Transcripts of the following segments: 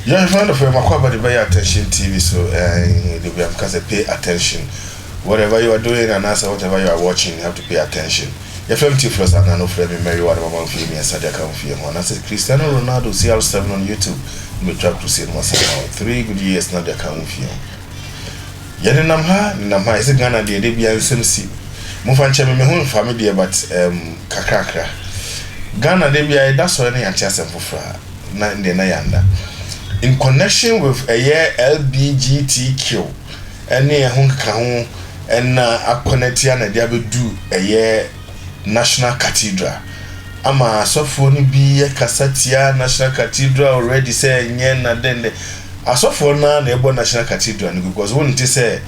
Yɛhwɛ no fɛ makɔ aba de bɛyɛ Attention TV so, de bi amka sɛ pay attention. Whatever you are doing anaasɛ whatever you are watching, you have to pay attention. Yɛfrɛ me Theophilus anaa no frɛ me Mary Wade mama mfie 3 de aka mfie ho, anaasɛ Cristiano Ronaldo CR7 on YouTube na metwa kurusie no masa ma wo 3 good years na de aka mfie ho. Yɛnenam ha nenam ha, yɛsɛ Ghana deɛ, de bia nsɛm si. Momfa nkyɛ me, me ho mfa me deɛ, but kakrakra Ghana de bia yɛda sɔre ne yɛante asɛm foforɔ a na deɛ na yɛanda in connection with ɛyɛ LBGTQ ɛne ɛho nkeka ho, ɛna akɔnɛtia na ɛde abɛdu ɛyɛ National Cathedral, ama asɔfoɔ no bi kasa tia National Cathedral already sɛ ɛnyɛ na den de asɔfoɔ no na ɛbɔ National Cathedral no, because wɔn ti sɛ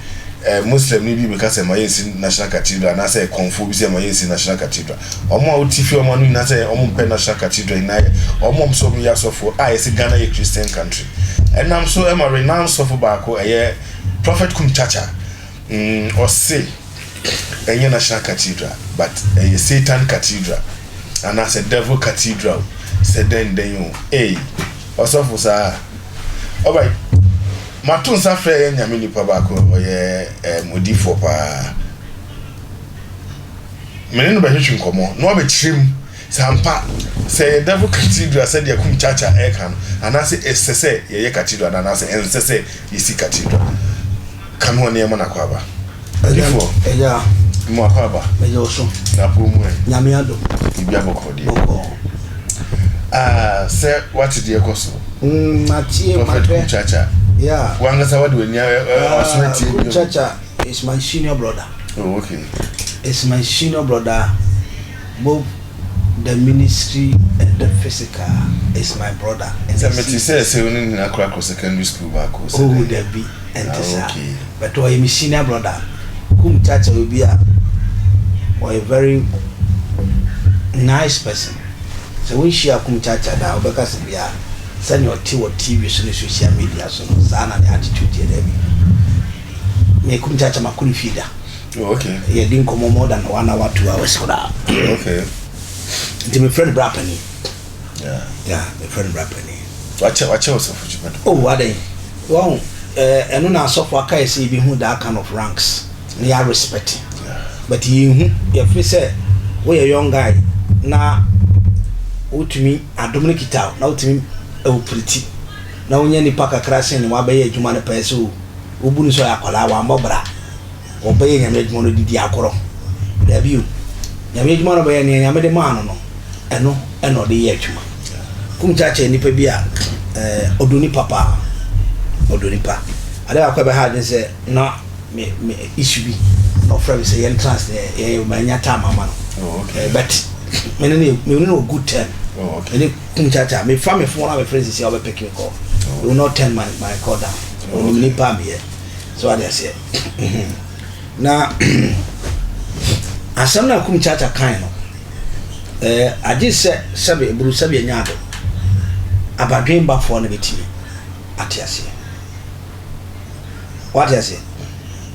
Muslim ni bi bɛka sɛ ma yɛnsi National Cathedral, anaasɛ kɔnfoɔ bi sɛ ma yɛnsi National Cathedral. Ɔmo a wɔte fie, ɔmo ano nyinaa sɛ ɔmo mpɛ National Cathedral nyinaa yɛ ɔmo a ɔmo sɛ ɔmo yɛ asɔfoɔ a yɛsɛ Ghana yɛ Christian country. Ɛnam so ɛma renowned sɔfo baako, ɛyɛ Prophet Kumchacha, ɔse ɛnyɛ National Cathedral but ɛyɛ Satan Cathedral anaasɛ Devil Cathedral, sɛ dɛn dɛn o. Ee, ɔsɔfo saa. Alright, mato nsa frɛ yɛ Nyame nipa baako, ɔyɛ odiifoɔ paa. Mene no bɛhwehwɛ nkɔmmɔ na wabɛkyerɛ mu sɛ ampa sɛ ɛyɛ Devil Cathedral sɛdeɛ Kumchacha ɛreka no, anaasɛ ɛsɛ sɛ yɛyɛ cathedral no, anaasɛ ɛnsɛ sɛ yɛsi cathedral. Ka me hɔ nneɛma no akɔ aba, odiifoɔ. Ɛyà. Mu akɔ aba. Mɛyɛ wo so. Na apɔ mu ɛ? Nyame adom. Biribi abɔkɔ deɛ? Bɔkɔ. Ah, sɛ wate deɛ ɛkɔ so? Matie. Prophet mahwɛ Kumchacha. Wankasa wade w'ani ɔso atie bio? Kumchacha is my senior brother. Oh, okay. Is my senior brother, both the ministry and the physical is my brother. And sɛ mete sɛ wo ne nyina kora kɔ secondary school baako sɛ Oh. dɛn? Dabi, ɛnte saa. But ɔyɛ me senior brother. Kumchacha obi a ɔyɛ very nice person. Sɛ wonhyia Kumchacha da a, wobɛka sɛ bia sɛnea ɔte wɔ TV so ne social media so no, saa na ne attitude yɛ. Dabi, me Kumchacha makɔ ne fie da. Yɛdi nkɔmmɔ more than one hour, 2 hours koraa. Nti mefrɛ no bra pani. Yeah, mefrɛ no bra pani. Wakyɛ ɔsɔfo dwuma do. Oh, adɛn, wɔn ɛno na asɔfo aka yɛ sɛ ebi that kind of ranks na yɛ respect, but yɛnhu yɛfiri sɛ woyɛ young guy na wotumi adom no kita wo na wotumi ɛwɔ piriti na wonya nipa kakra sen ne wabɛyɛ adwuma no pɛɛ sɛ o wobu no sɛ ɔyɛ akwadaa, wammɔ bra, wɔbɛyɛ Nyame adwuma no didi akorɔ. Dabi o, Nyame adwuma no bɛyɛ nea Nyame de maa no, ɛno ɛna ɔde yɛ adwuma. Kumchacha nipa bi a ɔdɔ nipa paa, ɔdɔ nipa. Ade baako a ɛbɛha adwene sɛ na me issue bi na ɔfrɛ me sɛ yɛn trans yɛ ma nya time ama no. But me ne wɔ good term. Me ne Kumchacha, me fa me phone a me frɛ sisi a, ɔbɛ pick me call. He will not turn my call down. Ɔnim nipa a meyɛ so ade aseɛ. Na asɛm no a Kumchacha kan no, agye sɛ sɛbe eburu sɛbe anya ado abadwen bafoɔ no bɛtumi ate aseɛ. Wate aseɛ?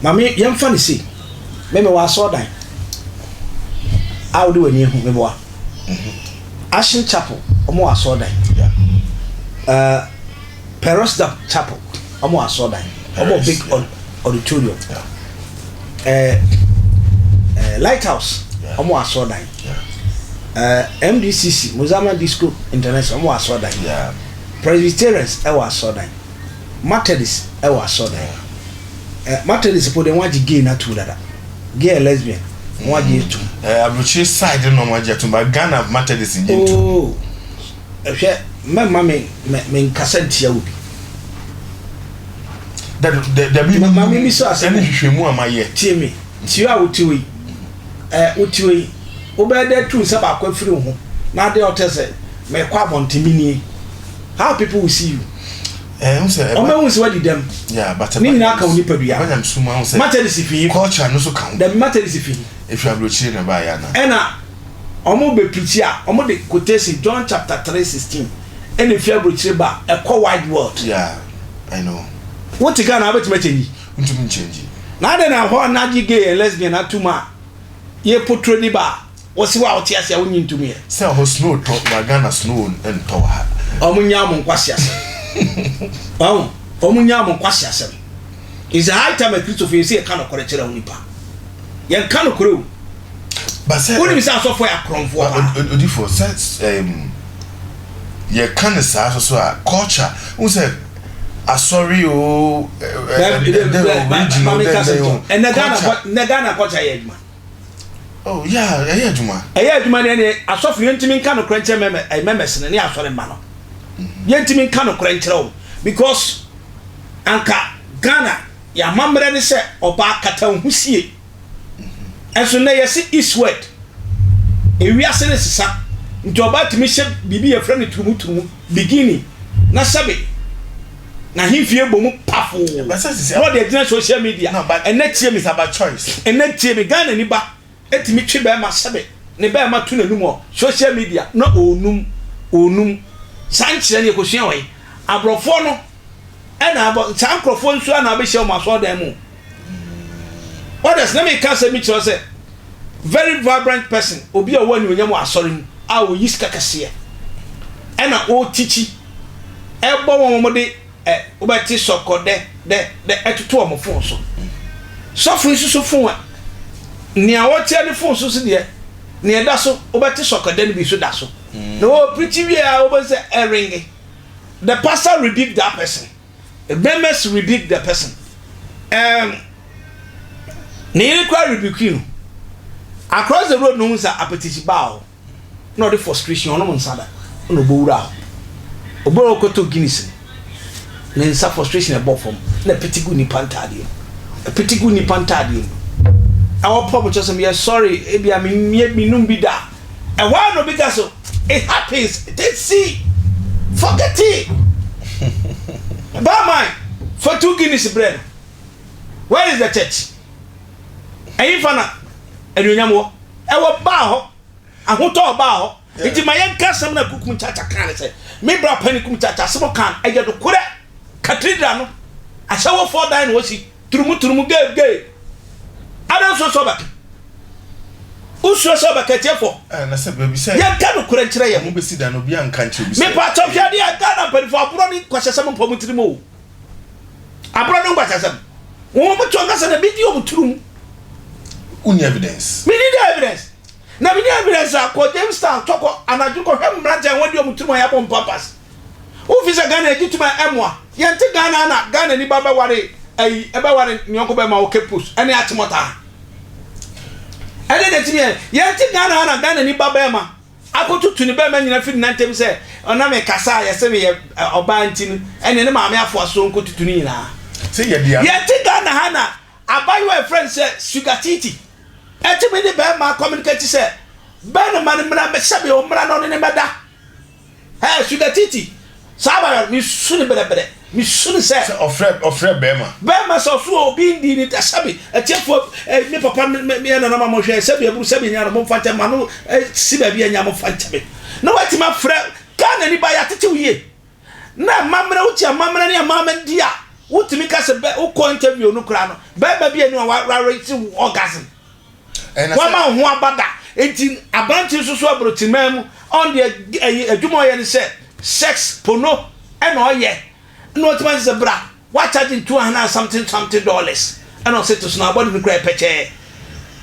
Maame, yɛmfa ne sei, meme wɔ asɔɔdan a wode w'ani ahu meboa Action Chapel, ɔmo wɔ asɔɔdan. Peros Chapel, ɔmo wɔ asɔɔdan, ɔmo wɔ big auditorium. Lighthouse, ɔmo wɔ asɔɔdan. MDCC, Mozama Disco International, ɔmo wɔ asɔɔdan. Presbyterians ɛwɔ asɔɔdan, Methodist ɛwɔ asɔɔdan. Methodist po de, wɔn agye gay na atum dada, gay and lesbian wɔn agye atum. Aburokyire side no ɔmo agye atum, but Ghana Methodist ngye ntum. Ooo, ɛhwɛ, mɛma me nkasa ntia wo bi. Dabi. Maame mi so asɛm. Ɛne hwehwɛmu a ma yɛ. Tie me, tie a wotie yi, wotie yi, wobɛyɛ dɛ tu nsa baako afiri wo ho na adeɛ a ɔtɛ sɛ mɛkɔ abɔnten mi nie, how people will see you? N sɛ ɔmo ehu sɛ wadi dɛm. Yeah, but ne nyinaa ka wo nipadua. Ɛba nyamesum ahụ sɛ Methodist fi. Culture no so ka ho. Dabi, Methodist fi. Efi aburokyire na ɛbaayɛ ana? Ɛna ɔmo bɛ preach a, ɔmo de quotation John chapter 3:16 ɛna efi aburokyire ba ɛkɔ wide world. Yeah, I know. Wote Ghana, wobɛtumi akyɛnyi? Ntumi nkyɛngyi. Na ade na hɔ anagye gay and lesbian atum a yɛ potro ni ba a wɔsi hɔ a wɔte ase a wonyi ntum yɛ. Sɛ ɔhɔ snow tɔ, na Ghana snow ntɔ wɔ ha. Ɔmo nya ɔmo nkwasi ase. Wahu? Wɔn nyaa wɔn nkwaseasɛm. It's a high time Akristofo yɛn sɛ yɛka nokorɛ kyerɛ onipa. Yɛnka nokorɛ o. But sɛ Wonim sɛ asɔfoɔ yɛ akorɔmfoɔ paa. Odifoɔ sɛ um, yɛka no saa so so a culture wohu sɛ asɔre o ɛdɛ o religion o dɛn dɛn o Ɛnɛ Ghana culture. Ɛnɛ Ghana culture yɛ adwuma. Oh yeah, ɛyɛ adwuma. Ɛyɛ adwuma ne ɛne asɔfo yɛntumi nka nokorɛ nkyerɛ mɛmɛ ɛyɛ mɛmɛs no ne asɔre mma no. Yɛntumi nka nokorɛ nkyerɛ wɔn because anka Ghana yɛn amammerɛ ne sɛ ɔbaa kata wo ho sie. Ɛnso nnɛ yɛse eastward ewiase no sesa nti ɔbaa tumi hyɛ biribi yɛfrɛ no turumuturumu, bikini, na sɛbe n'ahemfie bɔ mu pafoo na ɔde agyina social media. Ɛnɛ tie me, ɛnɛ tie me, Ghana ni ba tumi twe bɛɛma sɛbe ne bɛɛma to n'anum wɔ social media na ɔnum, ɔnum. Saa nkyerɛ no yɛkɔsua wɔ he? Aborɔfoɔ no ɛna abɔ, saa nkorɔfoɔ nso ara na abɛhyia wɔn asɔredan mu. Others, na meka asɛm bi kyerɛ wo sɛ, very vibrant person, obi a ɔwɔ anuonyam wɔ asɔre mu a ɔyi sika kɛseɛ ɛna ɔretikyi ɛbɔ wɔn wɔn de ɛ wobɛte sɔkɔ dɛ dɛ dɛ ɛtoto wɔn fon so. Sɔfo yi soso fon a nea ɔteɛ ne fon so so deɛ nea ɛda so wobɛte sɔkɔ dɛ no bi so da so. Na ɔreprikyi wie a wobɛhu sɛ ɛringe. The pastor rebuke that person. Members rebuke the person. Um, ne yere koraa rebuke no. Across the road no hu sɛ apetishi baa hɔ. Na ɔde frustration ɔnom nsa da. Na ɔbɔ wura hɔ. Ɔbɔ ɔkɔtɔ Guinness no. Ne nsa frustration ɛbɔ fam. Na ɛpete gu nipa ntaadeɛ mu. Ɛpete gu nipa ntaadeɛ mu. Ɛwɔ pɔm kyerɛ sɛ meyɛ sorry ebia menum bi da. Ɛhɔ ara na obi ka so, it happens, it see, forget it. Barman, fa two guineas brɛ no. Where is the church? Ɛhefa na anuonyam wɔ? Ɛwɔ baa hɔ. Ahotɔ baa hɔ. Nti ma yɛnka asɛm na Kukum Chacha kaa ne sɛ, me bra pani Kum Chacha asɛm ɔkaa no, ɛyɛ nokorɛ. Cathedral no, ahyɛwofoɔ dan na wɔsi. Turumu turumu gay gay. Adɛn nso sɛ ɔbɛka? Wosuro sɛ ɔbɛka atiefo? Eh, na sɛ baabi sɛ. Yɛnka nokorɛ nkyerɛ yɛn ho. Wɔbɛsi dan no obi anka nkyerɛ obi sɛ. Mepa kyɛw hwɛ adeɛ a Ghana mpanimfoɔ aborɔ ne nkwahyɛsɛm mpa wɔn tirim o. Aborɔ ne nkwahyɛsɛm. Wɔn mo to ankasa na bi di wɔn tirim. Wonni evidence. Menni da evidence. Na menni evidence a kɔ Jamestown tɔkɔ anadwo kɔhwɛ mmeranteɛ a wɔadi wɔn tirim a yɛabɔ mpapas. Wo fi sɛ Ghana yɛgye tum a ɛmoa yɛn te Ghana na Ghana ni ba bɛware ayi ɛbɛware ne yɔnko bɛma wɔ Cape Coast ɛne Achimota ɛne na ɛtumi yɛ yɛn te Ghana ha na Ghana ni ba bɛma akɔtutu ne bɛma nyina firi nantam sɛ ɔna me kasa a yɛsɛ meyɛ ɔbaa nti no ɛne ne maame afoa so nkɔtutu ne nyinaa yɛn te Ghana ha na abayewa ɛfrɛ no sɛ Sugar Titi ɛtumi ne bɛma communicate sɛ bɛnoma no mmra sɛbe ɔmmra na ɔne ne mɛda Ɛɛ sugar titi saa abayewa no mesu no brɛbrɛ mesu no sɛ. Sɛ ɔfrɛ ɔfrɛ bɛɛma. Bɛɛma sɛ ɔso obi ndi ne da sɛbi atiefoɔ ɛ me papa me me yɛ nana ma mo hwɛ sɛbi aburu sɛbi nya no mo nfa nkyɛ ma no ɛ si baabi anya mo nfa nkyɛ me na watumi afrɛ Ghana ni ba yɛatete wo yie na amammerɛ wote amammerɛ ne amammerɛ di a wotumi ka sɛ bɛ wokɔ interview no koraa no bɛɛma bi ani a warete wo orgasm. Wama wo ho aba da. Enti aberante nso so aburokyiman mu ɔn deɛ ɛyi adwuma ɔyɛ ne sɛ sex pono ɛna ɔyɛ ɛna ɔtumi ase sɛ bra wa charge 200 and something something dollars ɛna ɔsɛ to so na abɔde no kura ɛpɛkyɛɛ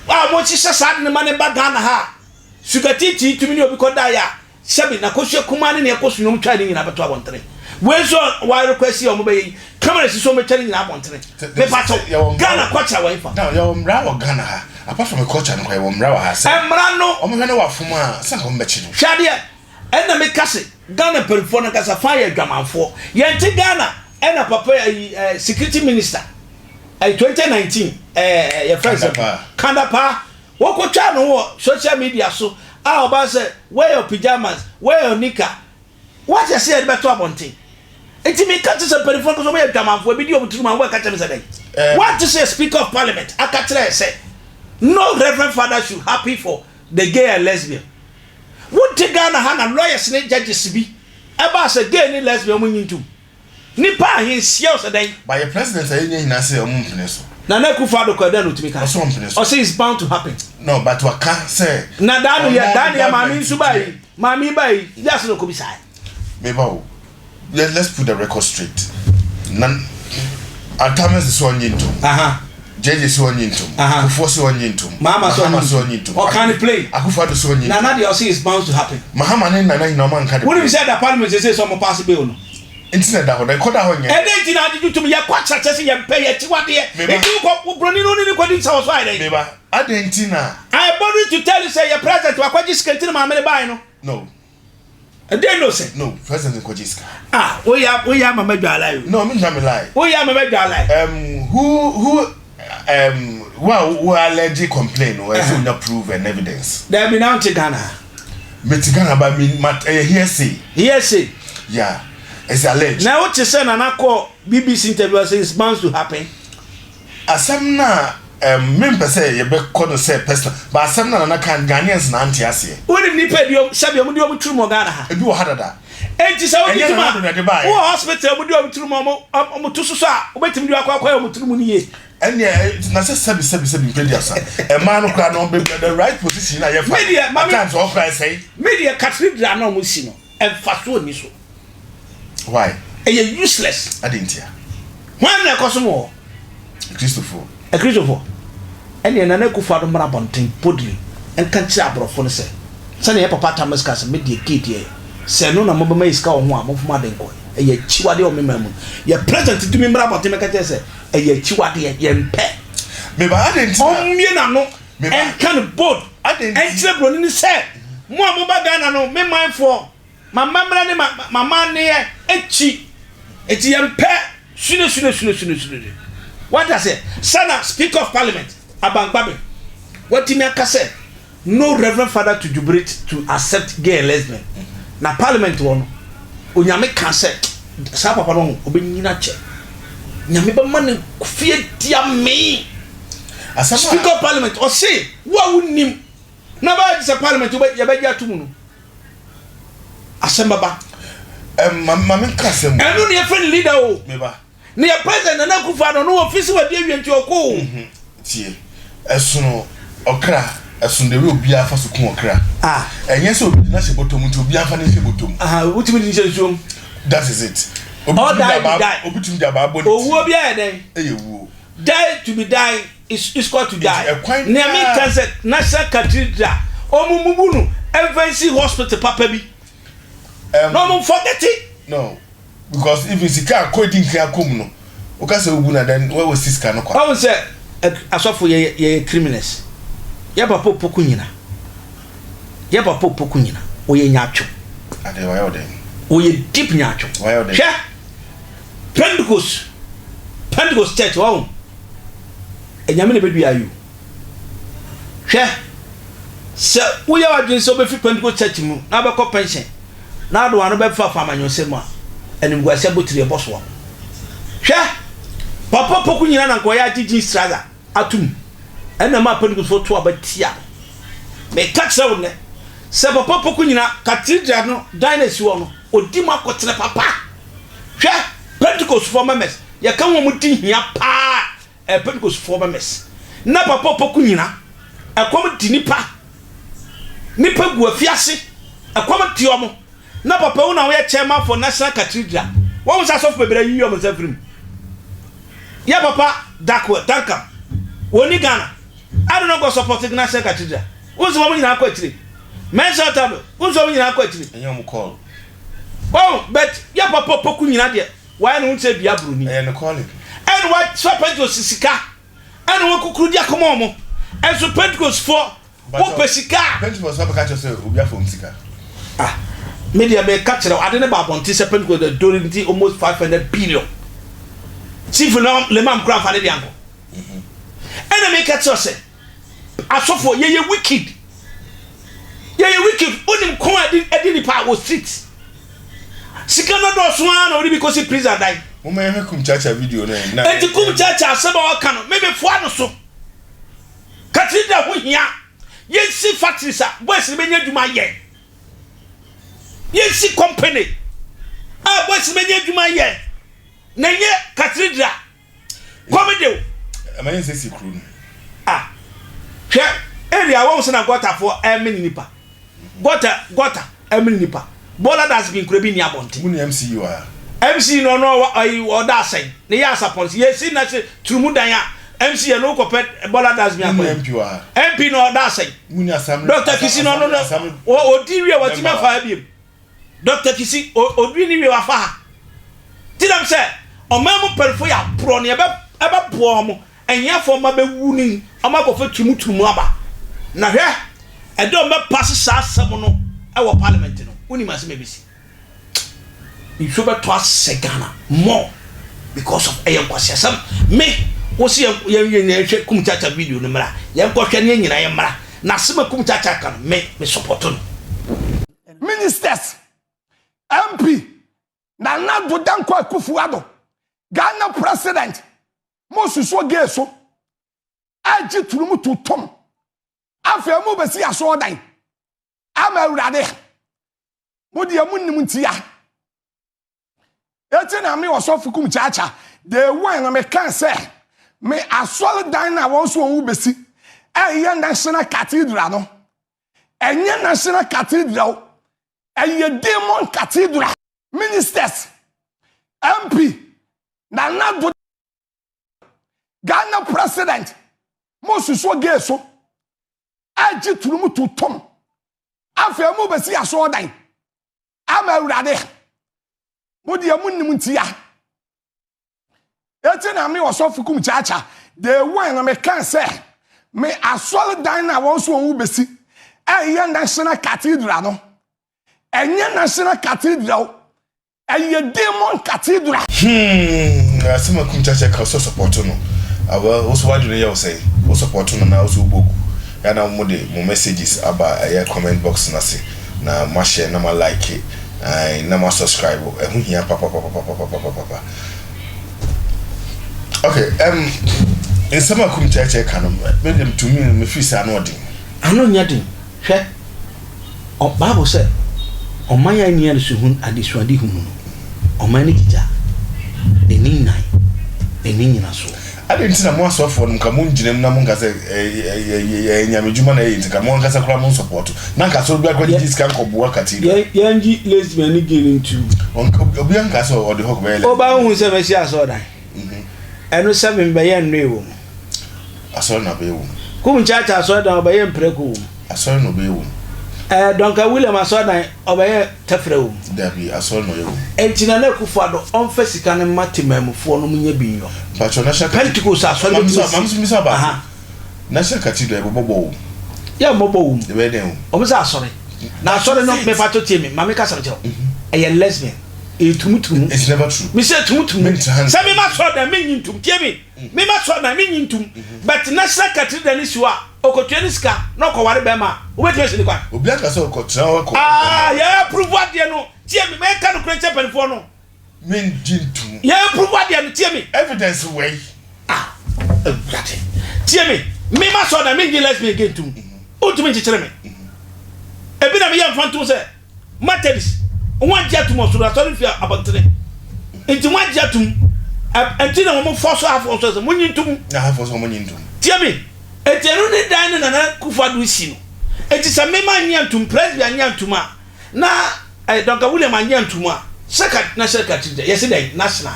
a wɔn hyehyɛ saa de ne ma ne ba Ghana ha sugar titi tumi ne obi kɔ da yɛ a Sɛbi, n'akosua kumaa ne nea ɛkɔ so nnwom twae no nyinaa bɛto abɔntene. Wei nso a wa request yi a wɔbɛyɛ yi, camera si so wɔbɛtwa ne nyinaa abɔntene. Mepakyɛw, Ghana culture wɔ hefa? Now, yɛwɔ mmara wɔ Ghana ha. Apart from culture no koraa, yɛwɔ mmara wɔ ha sɛ. Mmara no. Wɔhwɛ na wafom a, sɛ anka wɔbɛkye no. Hwɛ adeɛ, ɛna meka se Ghana mpanimfoɔ no ankasa faa yɛ adwamanfoɔ. Yɛnte Ghana ɛna papa ayi eh, security minister, ɛyi 2019 eh, yɛfrɛ no sɛ. Kandapaa. Kandapaa. Wokotwaa ne ho wɔ social media so a ɔbaa sɛ wear your pyjamas, wear your nika. Woate aseɛ yɛde bɛto abɔnten. Nti meka kyerɛ sɛ mpanimfoɔ no nso wɔyɛ adwamanfoɔ ebi di wɔn tirim a wobɛka kyerɛ me sɛ dɛn? Woante sɛ speaker of parliament aka kyerɛ yɛ sɛ no reverend father should happy for the gay and lesbian. Wonte Ghana ha na lawyers ne judges bi ɛbaa sɛ gay ne lesbian wɔn nyi ntom. Nipa ahe nhyia wo sɛ dɛn? But yɛ president a yɛnya nyinaa sɛ ɔmo mpene so. Nana Akufo Addo kɔ ɛdɛn na otumi ka? Ɔse ɔmpene so. Ɔse it's bound to happen. No but waka sɛ. Na daa no yɛ ɔno daa ne no yɛ maame government nso baa deɛ. yi maame yi baa yi yɛ ase na ɔkɔ bisae. Meba o. Let's put the record straight. Nan Atamas sɛ ɔnye ntom. JJ sɛ ɔnye ntom. Kufuor sɛ ɔnye ntom. Mahama sɛ ɔnye ntom. Ɔka ne plane. Akufo-Addo sɛ ɔnye ntom. Nana deɛ ɔse it's bound to happen. Mahama ne Nana nyinaa ɔmo anka de plane. Wonim sɛ ɛda parliament sesei sɛ ɔmo pass bill no. Nti na ɛda hɔ no, ɛkɔda hɔ nyɛ. Ɛdɛn nti na agyegye tom? Yɛkɔ akyerɛkyerɛ sɛ yɛmpɛ, yɛn akyiwadeɛ. Nti wokɔ, wo broni no wo ne no kɔdi nsawɔso ayɛ dɛn? Meba, adɛn nti na. I bother to tell you sɛ yɛ president wakɔgye sika nti na maame no baeɛ no. No. Ɛdɛn no sɛ. No, president nkɔgye sika. Ah, woyɛ, woyɛ ama madwa lie o. No, mennya me lie. Woyɛ ama madwa lie. Who, um, wo a wo allege complain no, ɛsɛ wonya proof and evidence. Dabi, na wonte Ghana ha. Mete Ghana ba me ma ɛyɛ hearsay. Hearsay. Yeah, it's alleged. Na wote sɛ Nana kɔ BBC interview ɔsɛ it's bound to happen. Asɛm na um, mempɛ sɛ yɛbɛkɔ no sɛ personal, but asɛm na Nana kan Ghanaians na ante aseɛ. Wonim nipa bi sɛbi ɔmo de ɔmo tiri mu wɔ Ghana ha. Ebi wɔ ha dada. Enti sɛ wogye tom a, wowɔ hospital ɔmo de ɔmo tiri mu ɔmo ɔmo to soso a wobɛtumi de akɔ akɔyɛ ɔmo tiri mu no yie. Ɛnneɛ na sɛ sɛbi sɛbi sɛbi mpɛ duasa mmaa no koraa no baabi the right position na yɛfa at times ɔkora ɛsɛe. Me deɛ cathedral na ɔmo si no mfasoɔ nni so. Why? Ɛyɛ useless. Adɛn ntia? Hwan na ɛkɔsom wɔ hɔ? Akristofoɔ. Akristofoɔ. Ɛnneɛ Nana Akufo-Addo mmra abɔnten boldly nka nkyerɛ aborɔfo no sɛ, sɛdeɛ yɛn papa Atta-Mills kaa sɛ, me deɛ gay deɛ, sɛ ɛno na mobɛma yɛ sika wɔ ho a, momfa mo ade nkɔ. Ɛyɛ akyiwadeɛ wɔ me man mu. Yɛn president tumi mmra abɔnten mmɛka kyerɛ sɛ, Ɛyɛ akyiwadeɛ, yɛmpɛ. Meba, adɛn nti na. Ɔmmue n'ano Meba. nka no bold Adɛn nti. nkyerɛ buroni no sɛ, Mo a moba Ghana no, me manfoɔ, m'amammerɛ ne m'amanneɛ akyi, enti yɛmpɛ sune sune sune sune sune. Wate aseɛ? Sɛ na Speaker of Parliament, Abang Bagbin, watumi aka sɛ, No reverend father to jubilate to accept gay and lesbian na parliament hɔ no onyame ka sɛ saa papa no ɔbɛnyini akyɛ nyame bɛma no fie di amee speaker of parliament ɔse wo a wonim na bɛyɛ sɛ parliament yɛbɛgye ato mu no asɛm bɛba ɛno ne yɛfrɛ no leader o Ne yɛ president Nana Akufo Addo no wɔ fi sɛ wadi awie nti ɔkɔ o. Tie, ɛsono ɔkra, ɛsono the way obiara fa so ku ɔkra. Ɛnyɛ sɛ obi de no ahyɛ bɔtɔ mu nti obiara nfa no nhyɛ bɔtɔ mu. Aha, wotumi de no hyɛ nsuo mu. That is it. Obi All tumi de die be abaa, die. obi tumi de abaa bɔ ne ti. Owuo bi ayɛ dɛn? Ɛyɛ wuo. Die to be die is equal to die. Nti ɛkwan Nea meka biara. sɛ National Cathedral, wɔn mmubu no mfa nsi hospital papa bi. Um, Na wɔn forget it. No. Because even sika a kɔ edi nkan akɔ mu no, woka sɛ wobu no a then wa wasi sika no kwa. Wahu sɛ asɔfo yɛyɛ yɛyɛ criminals. Yɛ papa opoku nyina. Yɛ papa opoku nyina. Ɔyɛ nyaatwom. Adɛn wayɛ wo dɛn? Ɔyɛ deep nyaatwom. Wayɛ wo dɛn? Hwɛ Pentecost Pentecost church wahu. Anyame na ebedua yi o. Hwɛ, sɛ woyɛ w'adwene sɛ wobɛfi Pentecost Church mu na wobɛkɔ pension na wode w'ano bɛfefa amanyɔsɛm mu a, animguase abotiri ɛbɔ soɔ. Hwɛ, Papa Poku nyina na nka ɔyɛ agye jeans trouser atom ɛna ɛmaa Pentecostfoɔ to aba tia no. Meka kyerɛ wo nnɛ sɛ Papa Poku nyina cathedral no dan no a ɛsi hɔ no, ɔdi mu akɔtene papa. Hwɛ, Pentecostfoɔ members, yɛka ho a wɔdi hia paa. Ɛyɛ Pentecostefoɔ members. Na Papa Opoku nyina, ɛkɔm de nipa. Nipa gu afiase, ɛkɔm de wɔn. Na Papa wo na woyɛ chairman for National Cathedral. Wahu sɛ asɔfo bebree ayiyi wɔn nsa afiri mu. Yɛ Papa Dakwell, Duncan, wɔnni Ghana. Adɛn na ɔnkɔ support National Cathedral? Wohu sɛ wɔn nyinaa kɔ akyire. Mensah Otabil, wohu sɛ wɔn nyinaa kɔ akyire. Ɛnyɛ wɔn call. Wahu, but yɛ Papa Opoku nyina deɛ, Wayɛ ne ho sɛ dua buroni. Ɛyɛ ne calling. Ɛna wafa Pentecost sika ɛna wakukuru de akɔma wɔn. Ɛnso Pentecost foɔ wopɛ sika a. Pentecost foɔ bɛka kyerɛ sɛ obi afa wɔn sika. Ah, me deɛ meka kyerɛ wo, ade no ba abɔnten sɛ Pentecost de donate almost 500 billion. Chief Lemam koraa mfa ne deɛ ankɔ. Ɛna meka kyerɛ wo sɛ. Asɔfoɔ yɛyɛ wicked yɛyɛ wicked wonim kɔn a ɛde nipa wɔ street sika no dɔɔso ara na wɔde bi kɔsi prison dan. Momma yɛnhwɛ Kum Chacha video no ɛ. Enti Kum Chacha asɛm a ɔka no me mefoa no so. Cathedral ho hia yɛnsi factories a boys no bɛnya adwuma ayɛ. Yɛnsi company a boys no bɛnya adwuma ayɛ na ɛnyɛ cathedral. Kɔm de wo. Ɛma yɛn siesie kuro no. Ah hwɛ area wɔn sɛ na gɔta foɔ ɛmene nipa gɔta gɔta ɛmene nipa bɔɔla dustbin kura bi ni abɔnten. Mu ni MCU a. MC no ɔno ɔwa ayi ɔda asɛn ne yɛ asapɔn si yɛsi na se turumu dan a MC yɛ no wokɔpɛ bɔla dustbin Mo akɔyɛ MP wɔ ha. MP no ɔda asɛn Mo ni assembly. Dr. Kisi no ɔno no Assembly. ɔdi wie watumi member. afa ha biem Dr. Kisi ɔdi ne wie wafa ha ti dɛm sɛ ɔman mu mpanyinfoɔ yɛ aporɔ ne ɛbɛ ɛbɛboa wɔn ɛhiafoɔ mma bɛwu ni ɔmo akɔfɛ turumuturumu aba na hwɛ ɛdɛ ɔmo bɛpass saa asɛm no ɛwɔ parliament no wonim asɛm ebisi nsuo bɛtɔ asɛ Ghana more because of ɛyɛ nkwasiasɛm. Me wosi yɛn yɛn yɛn yɛn hwɛ Kumchacha video no mmra, yɛn kɔhwɛ ne yɛn nyinaa yɛn mmra na asɛm a Kumchacha ka no, me support no. Ministers, MP Nana Addo Dankwa Akufo-Addo, Ghana president, mo susuo gay so agye turum totom. Afei mo bɛsi asɔɔdan ama Awurade. Mo deɛ mo nim ntia eti na me ɔsɔfo Kumchacha, day one na meka sɛ me asɔredan na wɔn nso wɔn bɛsi ɛyɛ National Cathedral no, ɛnyɛ National Cathedral, ɛyɛ demon cathedral. Ministers, MP Nana Addo, Ghana president, mo susuo gay so agye turum totom. Afei mo bɛsi asɔɔdan ama Awurade. Mo deɛ mo nim ntia eti na me ɔsɔfo Kumchacha, day one na meka sɛ me asɔredan na wɔn nso wɔn bɛsi ɛyɛ National Cathedral no, ɛnyɛ National Cathedral, ɛyɛ demon cathedral. Asɛm a Kumchacha ka so support no awɔ wo so wadwene yɛ wo sɛn? Wo support no na wo so wobɔgu yana mo de mo messages aba ɛyɛ comment box no ase na mo ahyɛ na mo like ɛn na mo subscribe. Ɛho hia papapapapapapapa. Okay, nsɛm a Kumchacha ka no, me de tumi me firi sɛ ano ɔden. Ano nyɛ den. Hwɛ, Bible sɛ ɔman a nni adesuhu adesuade hu mu no, ɔman no gyigya n'ani nnan n'ani nyina soɔ. Ade nti na mo asɔfoɔ no nka mo ngyina mu na mo nka sɛ ɛyɛ nyame dwuma na ɛyɛ, nti ka mo ankasa koraa mo nsupport na nka asɔre bi akora gyegye sika nkɔboa cathedral. Yɛngye lesbian ne gay no ntu. Obi anka sɛ ɔde hɔ bɛyɛ. Ɔba hu sɛ mɛsi asɔredan ɛno sɛ membɛyɛ nnoe wɔ mu. Asɔre na ɔbɛyɛ wɔ mu. Kumchacha asɔredan ɔbɛyɛ mprako wɔ mu. Asɔre na ɔbɛyɛ wɔ mu. Duncan William asɔredan ɔbɛyɛ tɛfrɛ wɔ mu. Dabi, asɔre na ɔyɛ wɔ mu. Enti Nana Akufo-Addo ɔmfa sika no mma temaamufoɔ no nyɛ bi nyɔ. Mpakyɛ, National Pentecost asɔre Maame bɛtumi so asi. Maame so misa baako. National Cathedral ɛbɛbɔ bɔ wɔ mu. Yɛ mmɔbɔ wɔ mu. Ɛbɛyɛ dɛn o? Ɔmo sɛ asɔre na asɔre no, mepa tie me, maame kasa kyerɛ wo, ɛyɛ lesbian, ɛyɛ tumutumu. It's never true. Me sɛ tumutumu. Mentra ha. Sɛ mema sɔre dan menyi ntum, tie me, mema sɔre dan menyi ntum, but National Cathedral ne si hɔ a ɔkɔtua ne sika na ɔkɔware bɛrima a, wobɛtumi asi ne kwan? Obi aka sɛ ɔkɔtena hɔ kɔ. Ah, yɛ approve adeɛ no. Tie me, mɛka no kora nkyɛ mpanimfoɔ no. Mengye ntum. Yɛ approve adeɛ no, tie me. Evidence wei? Ah, Awurade, tie me, mema sɔre dan mengye lesbian gay ntum, wontumi nkyekyere me. Ebi na meyɛ mfa ntom sɛ Methodist wɔn agye atum ɔsoro asɔre fi abɔntene nti wɔn agye atum. Nti na wɔn fɔ so afɔ nso sɛ monyi ntum. Na afɔ sɛ wɔn nyi ntum. Tie me, eti ɛno ne dan ne Nana Akufo-Addo si no. Eti sɛ mema nye antum, Presby anye antum a, na Duncan William anye antum a, sɛ ka National Cathedral yɛsi dɛn national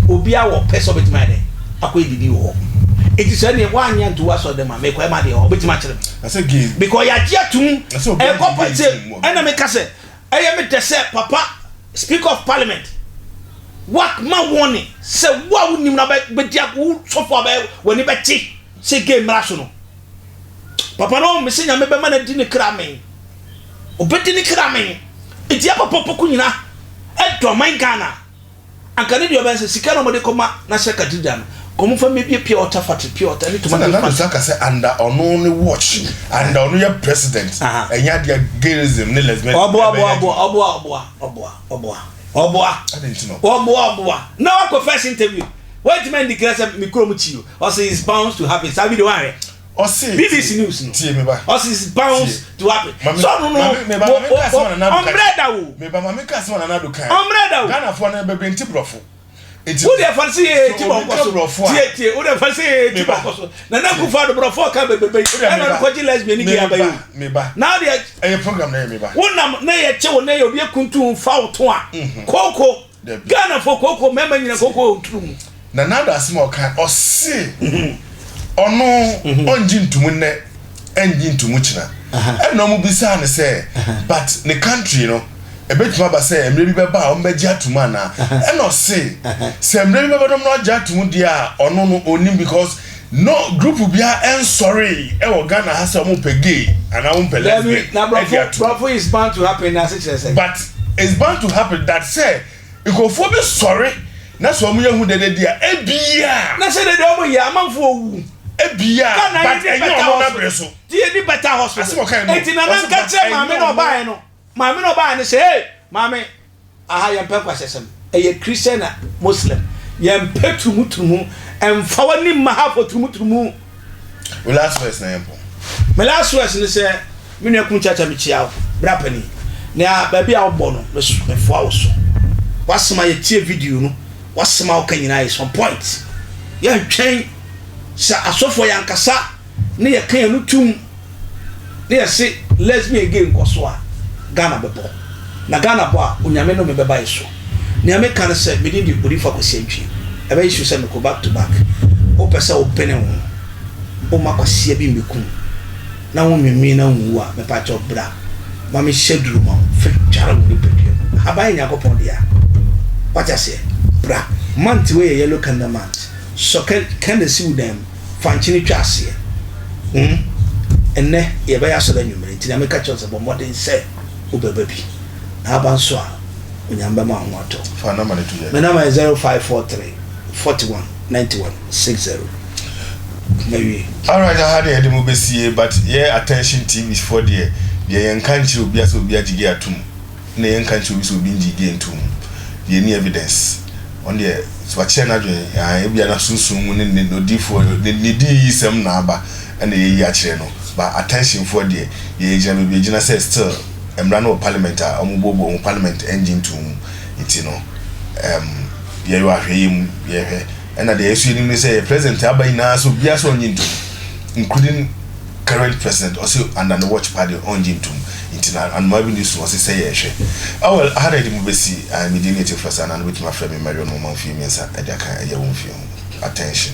obiara wɔ pɛ sɛ ɔbɛtumi ayɛ dɛn akɔyɛ biribi wɔ hɔ. Eti sɛ neɛ wanyɛ antum wɔ asɔre dɛm a, mekɔyɛ ma deɛ hɔ ɔbɛtumi akyerɛ me. Na sɛ gay. Because yɛagye atum. Na sɛ obiara ɛkɔ gye pa gay sɛ ntum wɔ. Ɛna meka sɛ ɛyɛ me dɛ sɛ papa Speaker of Parliament wa ma wɔne sɛ wo a wonim na bɛdi wo sɔfo a bɛ w'ani bɛte sɛ gay mmara so no, papa no me sɛ Nyame bɛma no adi ne kra men, ɔbɛdi ne kra men. Nti yɛ papa pɔko nyina ɛdɔ ɔman Ghana anka ne deɛ ɔbɛn sɛ sika na ɔmɔde kɔma National Cathedral no kɔmfa mmɛbie pure water factory, pure water ne sɛ tomato Nana factory. Addo aka sɛ under ɔno ne watch, under ɔno yɛ president, ɛnyɛ adeɛ gayism ne lesbianism. Ɔboa ɛbɛyɛ ɔboa ɔboa ɔboa ɔboa ɔboa ɔboa. Ade nti no. Ɔboa ɔboa na wakɔ first interview wɔntumi andikira sɛ me kurom kyi o, ɔsɛ is bound to happen. Saa video ahwɛ. Ɔse BBC News no. Tie me ba. Ɔsɛ is bound Tie. to happen. Mame- So ɔno no mame- meba, mame ka asɛm a Nana Addo ka. ɔmbrɛ da o. Meba, maame ka asɛm a Nana Addo kan. Ɔmbrɛ da o. Ghanafoɔ no bebree nte borɔfo. Nti wo deɛ fa se yɛ ti sɛ bɔ obi nkɔ ka so borɔfo a tie tie, wo deɛ fa se yɛ ti bɔ Meba. nkɔ so. Nana Akufo-Addo borɔfo ɔka bebrebe yi Wo deɛ ɛna meba. ɔde kɔgye lesbian ne gay aba yi o. Meba. Na wo deɛ ɛyɛ program na ɛyɛ meba. Wonam na yɛkye wo na yɛ obi akuntu fa wo to a kooko. Dabi. Ghana fo kooko mmarima nyina kooko wɔ turu mu. Nana Addo asɛm a ɔka ɔse ɔno ɔngye ntomu nnɛ ɛngye ntomu kyena ɛna ɔmo bisaa no sɛ but ne country no ɛbɛtumi aba sɛ mmerɛ bi bɛba a ɔmo bɛgye atom anaa ɛna ɔse sɛ mmerɛ bi bɛba na ɔmo agye atom deɛ a ɔno no ɔnim because no group biara ɛnsɔre ɛwɔ Ghana ha sɛ ɔmo pɛ gay anaa ɔmo pɛ lesbian na ɛde atom. Brɔfo is bound to happen na ase kyerɛ sɛ. But it's bound to happen that sɛ nkurɔfoɔ bi sɔre na sɛ wɔn yɛ hu dede di a ebia. Na sɛ dede wɔn yɛ amanfoɔ wu. Ebia but ɛnyɛ wɔn na bere so. Ti yɛ ni better hospital. Asɛm ɔka yɛ no. Eti nana nka kyerɛ maame na ɔbaayɛ no maame na ɔbaayɛ no sɛ hey maame aha yɛn pɛ nkwasɛsɛm ɛyɛ Christian na Muslim yɛn pɛ turumuturumu ɛnfa wani mma ha fɔ turumuturumu. Wo last verse na yɛn pɔn. Me last words ne sɛ, me nua Kunu Kyakya mekyia wo, bra panin. Nea baabi a wobɔ no, me so mefoa wo so. W'asɛm a yɛtie video no, w'asɛm a woka nyinaa is on point. Yɛntwɛn sɛ asɔfoɔ yɛankasa ne yɛka yɛn ano tum ne yɛse lesbian gay nkɔ so a, Ghana bɛbɔ. Na Ghana bɔ a, Onyame nnome bɛba yɛ so. Nea meka ne sɛ, me din de Odifo Akwasi Antwi. Ɛbɛyɛ issue sɛ mekɔ back to back. Wopɛ sɛ wopene wo ho, womma kwasia bi mmɛku wo, na wonwinwii na wonwu a, mepakyɛw bra ma menhyɛ duru ma wo, fa dware wo nipadua mu. Ahaban yɛ Nyankopɔn dea. Wate aseɛ? Bra. Month wei yɛ yellow candle month. Sɔ candle si wo dan mu. Fa nkyene twa aseɛ. Hmm? Ɛnnɛ yɛbɛyɛ asɔre anwummere, nti nea meka kyerɛ wo sɛ bɔ mmɔden sɛ wobɛba bi. Na aba nso a, Onyame bɛma wo ho atɔ wo. Fa number no to dwa. Me number yɛ 0543 41 91 60. Mawie. Alright aha deɛ yɛde mo bɛsie but yɛ attention TV foɔ deɛ deɛ yɛnka nkyerɛ obia sɛ obi agye gay atom na yɛnka nkyerɛ obi sɛ obi ngyee gay ntom yɛnni evidence ɔno deɛ wakyerɛ n'adwene aah ebia na sunsum mu ne ne odiyifoɔ ne ne diyisɛm na aba ɛna yɛyi akyerɛ no but attention foɔ deɛ yɛgyina baabi yɛgyina sɛ still mmara no wɔ parliament a wɔn booboo ho parliament ɛngye ntom nti no ɛɛm yɛyɔ ahwɛyie mu yɛhwɛ ɛna deɛ yɛso yɛnim ne sɛ yɛ president aba nyinaa sɛ obiara sɛ ɔngye ntom including current president ɔse under ne watch paa deɛ ɔngye ntom nti na anomaa bi ne su ɔse sɛ yɛhwɛ oh well aha na yɛde mu bɛsi ae me din ne Theophilus Annan wobɛtumi afrɛ me Marion Moma mfie mmiɛnsa ɛde aka ɛyɛ wo mfie ho attention.